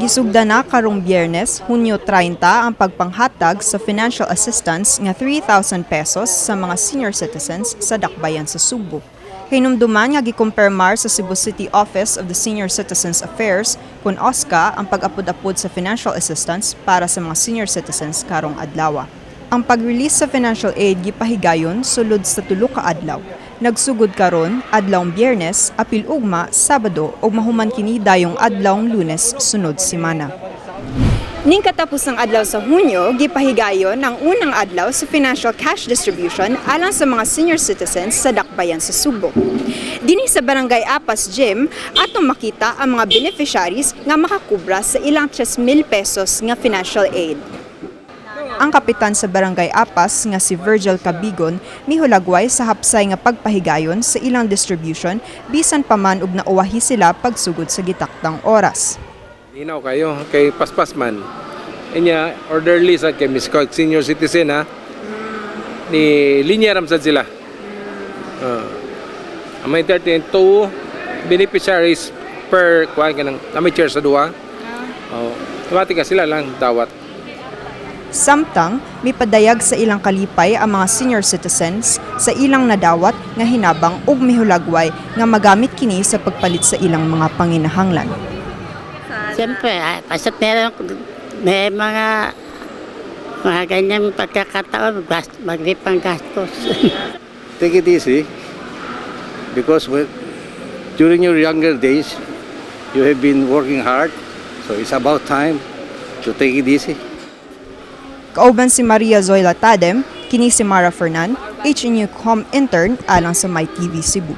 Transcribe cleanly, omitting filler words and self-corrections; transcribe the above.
Gisugda na karong Biyernes, Hunyo 30, ang pagpanghatag sa financial assistance nga 3,000 pesos sa mga senior citizens sa Dakbayan sa Sugbo. Hinumduman nga gikumpirmar sa Cebu City Office of the Senior Citizens Affairs kung OSCA ang pag-apod-apod sa financial assistance para sa mga senior citizens karong adlaw. Ang pag-release sa financial aid gipahigayon sulod sa 3 ka adlaw. Nagsugod karon adlawng Biyernes, apil ugma, Sabado ug mahuman kini dayong adlawng Lunes sunod semana. Ning katapusang adlaw sa Hunyo, gipahigayon ang unang adlaw sa financial cash distribution alang sa mga senior citizens sa Dakbayan sa Sugbo. Dinhi sa Barangay Apas Gym, atong makita ang mga beneficiaries nga makakubra sa ilang 3,000 pesos nga financial aid. Ang kapitan sa Barangay Apas nga si Virgil Cabigon mihulagway sa hapsay nga pagpahigayon sa ilang distribution bisan pa man og nauwahi sila pagsugod sa gitaktang oras. Linaw kayo kay paspas man. Inya orderly sa kay Miss Cog senior citizen ha. Ni linya ram sad sila. May 13 two beneficiaries per kuan kanang kami chair sa duha. Oh, automatic ka sila lang dawat. Samtang, mipadayag sa ilang kalipay ang mga senior citizens sa ilang nadawat nga hinabang ug mihulagway nga magamit kini sa pagpalit sa ilang mga panginahanglan. Siyempre, basta't meron, may mga ganyang pagkakataon, magripang gastos. Take it easy because during your younger days you have been working hard, so it's about time to take it easy. Kauban si Maria Zoila Tadem, kini si Mara Fernan, HNU Com intern alang sa MyTV Cebu.